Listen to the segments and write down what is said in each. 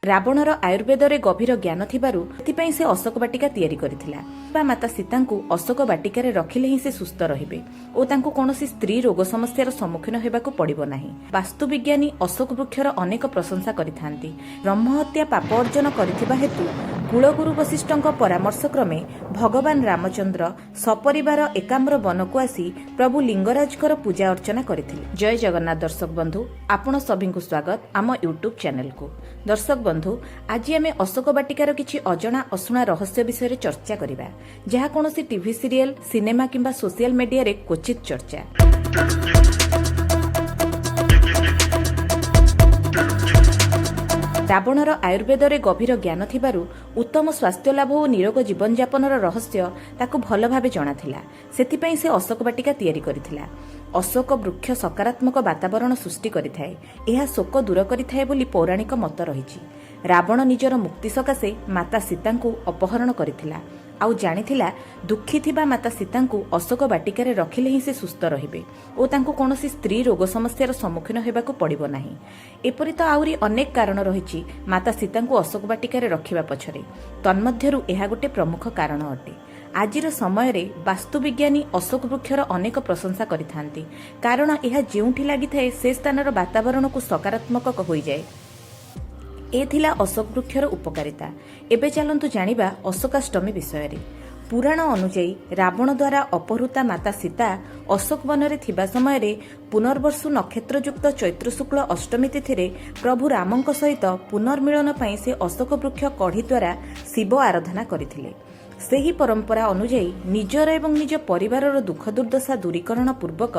ରାବଣର ଆୟୁର୍ବେଦରେ ଗଭୀର ଜ୍ଞାନ ଥିବାରୁ ସେଥିପାଇଁ ସେ ଅଶୋକ ବାଟିକା ତିଆରି କରିଥିଲା ବା ମାତା ସୀତାଙ୍କୁ ଅଶୋକ ବାଟିକାରେ ରଖିଲେ ହିଁ ସେ ସୁସ୍ଥ ରହିବେ ଓ ତାଙ୍କୁ କୌଣସି ସ୍ତ୍ରୀ ରୋଗ ସମସ୍ୟାର ସମ୍ମୁଖୀନ ହେବାକୁ ପଡ଼ିବ ନାହିଁ। ବାସ୍ତୁବିଜ୍ଞାନୀ ଅଶୋକ ବୃକ୍ଷର ଅନେକ ପ୍ରଶଂସା କରିଥାନ୍ତି। ବ୍ରହ୍ମହତ୍ୟା ପାପ ଅର୍ଜନ କରିଥିବା ହେତୁ କୁଳଗୁରୁ ବଶିଷ୍ଠଙ୍କ ପରାମର୍ଶ କ୍ରମେ ଭଗବାନ ରାମଚନ୍ଦ୍ର ସପରିବାର ଏକାମ୍ର ବନକୁ ଆସି ପ୍ରଭୁ ଲିଙ୍ଗରାଜଙ୍କର ପୂଜା ଅର୍ଚ୍ଚନା କରିଥିଲେ। ଜୟ ଜଗନ୍ନାଥ ଦର୍ଶକ ବନ୍ଧୁ, ଆପଣ ସଭିଙ୍କୁ ସ୍ୱାଗତ ଆମ ୟୁଟ୍ୟୁବ୍ ଚ୍ୟାନେଲକୁ। ଦର୍ଶକ ବନ୍ଧୁ, ଆଜି ଆମେ ଅଶୋକ ବାଟିକାର କିଛି ଅଜଣା ଅଶୁଣା ରହସ୍ୟ ବିଷୟରେ ଚର୍ଚ୍ଚା କରିବା, ଯାହା କୌଣସି ଟିଭି ସିରିଏଲ, ସିନେମା କିମ୍ବା ସୋସିଆଲ ମିଡିଆରେ କ୍ୱଚିତ୍ ଚର୍ଚ୍ଚା। ରାବଣର ଆୟୁର୍ବେଦରେ ଗଭୀର ଜ୍ଞାନ ଥିବାରୁ ଉତ୍ତମ ସ୍ୱାସ୍ଥ୍ୟ ଲାଭ ଓ ନିରୋଗ ଜୀବନଯାପନର ରହସ୍ୟ ତାକୁ ଭଲ ଭାବେ ଜଣାଥିଲା। ସେଥିପାଇଁ ସେ ଅଶୋକ ବାଟିକା ତିଆରି କରିଥିଲା। ଅଶୋକ ବୃକ୍ଷ ସକାରାତ୍ମକ ବାତାବରଣ ସୃଷ୍ଟି କରିଥାଏ। ଏହା ଶୋକ ଦୂର କରିଥାଏ ବୋଲି ପୌରାଣିକ ମତ ରହିଛି। ରାବଣ ନିଜର ମୁକ୍ତି ସକାଶେ ମାତା ସୀତାଙ୍କୁ ଅପହରଣ କରିଥିଲା, ଆଉ ଜାଣିଥିଲା ଦୁଃଖୀ ଥିବା ମାତା ସୀତାଙ୍କୁ ଅଶୋକ ବାଟିକାରେ ରଖିଲେ ହିଁ ସେ ସୁସ୍ଥ ରହିବେ ଓ ତାଙ୍କୁ କୌଣସି ସ୍ତ୍ରୀ ରୋଗ ସମସ୍ୟାର ସମ୍ମୁଖୀନ ହେବାକୁ ପଡ଼ିବ ନାହିଁ। ଏପରି ତ ଆହୁରି ଅନେକ କାରଣ ରହିଛି ମାତା ସୀତାଙ୍କୁ ଅଶୋକ ବାଟିକାରେ ରଖିବା ପଛରେ। ତନ୍ମଧ୍ୟରୁ ଏହା ଗୋଟେ ପ୍ରମୁଖ କାରଣ ଅଟେ। ଆଜିର ସମୟରେ ବାସ୍ତୁବିଜ୍ଞାନୀ ଅଶୋକ ବୃକ୍ଷର ଅନେକ ପ୍ରଶଂସା କରିଥାନ୍ତି, କାରଣ ଏହା ଯେଉଁଠି ଲାଗିଥାଏ, ସେ ସ୍ଥାନର ବାତାବରଣକୁ ସକାରାତ୍ମକ ହୋଇଯାଏ। ଏ ଥିଲା ଅଶୋକ ବୃକ୍ଷର ଉପକାରିତା। ଏବେ ଚାଲନ୍ତୁ ଜାଣିବା ଅଶୋକାଷ୍ଟମୀ ବିଷୟରେ। ପୁରାଣ ଅନୁଯାୟୀ, ରାବଣ ଦ୍ୱାରା ଅପହୃତା ମାତା ସୀତା ଅଶୋକ ବନରେ ଥିବା ସମୟରେ ପୁନର୍ବସୁ ନକ୍ଷତ୍ରଯୁକ୍ତ ଚୈତ୍ର ଶୁକ୍ଳ ଅଷ୍ଟମୀ ତିଥିରେ ପ୍ରଭୁ ରାମଙ୍କ ସହିତ ପୁନର୍ମିଳନ ପାଇଁ ସେ ଅଶୋକ ବୃକ୍ଷ କଢ଼ି ଦ୍ୱାରା ଶିବ ଆରାଧନା କରିଥିଲେ। ସେହି ପରମ୍ପରା ଅନୁଯାୟୀ ନିଜର ଏବଂ ନିଜ ପରିବାରର ଦୁଃଖ ଦୁର୍ଦ୍ଦଶା ଦୂରୀକରଣ ପୂର୍ବକ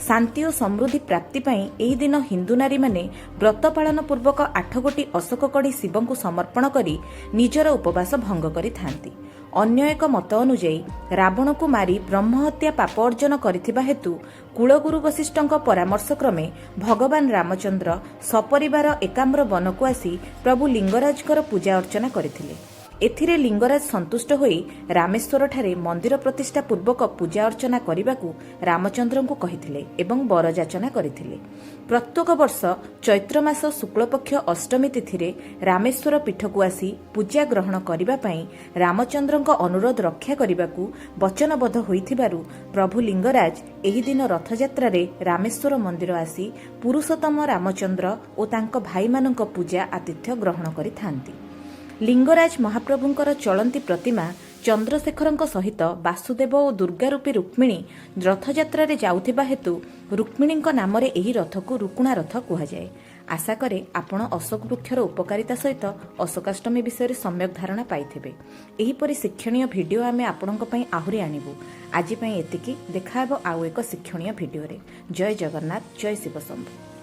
ଶାନ୍ତି ଓ ସମୃଦ୍ଧି ପ୍ରାପ୍ତି ପାଇଁ ଏହି ଦିନ ହିନ୍ଦୁ ନାରୀମାନେ ବ୍ରତ ପାଳନ ପୂର୍ବକ 8 ଗୋଟି ଅଶୋକ କଢ଼ି ଶିବଙ୍କୁ ସମର୍ପଣ କରି ନିଜର ଉପବାସ ଭଙ୍ଗ କରିଥାନ୍ତି। ଅନ୍ୟ ଏକ ମତ ଅନୁଯାୟୀ, ରାବଣକୁ ମାରି ବ୍ରହ୍ମହତ୍ୟା ପାପ ଅର୍ଜନ କରିଥିବା ହେତୁ କୁଳଗୁରୁ ବଶିଷ୍ଠଙ୍କ ପରାମର୍ଶ କ୍ରମେ ଭଗବାନ ରାମଚନ୍ଦ୍ର ସପରିବାର ଏକାମ୍ର ବନକୁ ଆସି ପ୍ରଭୁ ଲିଙ୍ଗରାଜଙ୍କର ପୂଜା ଅର୍ଚ୍ଚନା କରିଥିଲେ। ଏଥିରେ ଲିଙ୍ଗରାଜ ସନ୍ତୁଷ୍ଟ ହୋଇ ରାମେଶ୍ୱରଠାରେ ମନ୍ଦିର ପ୍ରତିଷ୍ଠା ପୂର୍ବକ ପୂଜା ଅର୍ଚ୍ଚନା କରିବାକୁ ରାମଚନ୍ଦ୍ରଙ୍କୁ କହିଥିଲେ ଏବଂ ବର ଯାଚନା କରିଥିଲେ। ପ୍ରତ୍ୟେକ ବର୍ଷ ଚୈତ୍ର ମାସ ଶୁକ୍ଳପକ୍ଷ ଅଷ୍ଟମୀ ତିଥିରେ ରାମେଶ୍ୱର ପୀଠକୁ ଆସି ପୂଜା ଗ୍ରହଣ କରିବା ପାଇଁ ରାମଚନ୍ଦ୍ରଙ୍କ ଅନୁରୋଧ ରକ୍ଷା କରିବାକୁ ବଚନବଦ୍ଧ ହୋଇଥିବାରୁ ପ୍ରଭୁ ଲିଙ୍ଗରାଜ ଏହି ଦିନ ରଥଯାତ୍ରାରେ ରାମେଶ୍ୱର ମନ୍ଦିର ଆସି ପୁରୁଷୋତ୍ତମ ରାମଚନ୍ଦ୍ର ଓ ତାଙ୍କ ଭାଇମାନଙ୍କ ପୂଜା ଆତିଥ୍ୟ ଗ୍ରହଣ କରିଥାନ୍ତି। ଲିଙ୍ଗରାଜ ମହାପ୍ରଭୁଙ୍କର ଚଳନ୍ତି ପ୍ରତିମା ଚନ୍ଦ୍ରଶେଖରଙ୍କ ସହିତ ବାସୁଦେବ ଓ ଦୁର୍ଗା ରୂପୀ ରୁକ୍ମିଣୀ ରଥଯାତ୍ରାରେ ଯାଉଥିବା ହେତୁ ରୁକ୍ମିଣୀଙ୍କ ନାମରେ ଏହି ରଥକୁ ରୁକୁଣା ରଥ କୁହାଯାଏ। ଆଶା କରେ ଆପଣ ଅଶୋକ ବୃକ୍ଷର ଉପକାରିତା ସହିତ ଅଶୋକାଷ୍ଟମୀ ବିଷୟରେ ସମ୍ୟକ ଧାରଣା ପାଇଥିବେ। ଏହିପରି ଶିକ୍ଷଣୀୟ ଭିଡ଼ିଓ ଆମେ ଆପଣଙ୍କ ପାଇଁ ଆହୁରି ଆଣିବୁ। ଆଜି ପାଇଁ ଏତିକି। ଦେଖାହେବ ଆଉ ଏକ ଶିକ୍ଷଣୀୟ ଭିଡ଼ିଓରେ। ଜୟ ଜଗନ୍ନାଥ, ଜୟ ଶିବ ଶମ୍ଭୁ।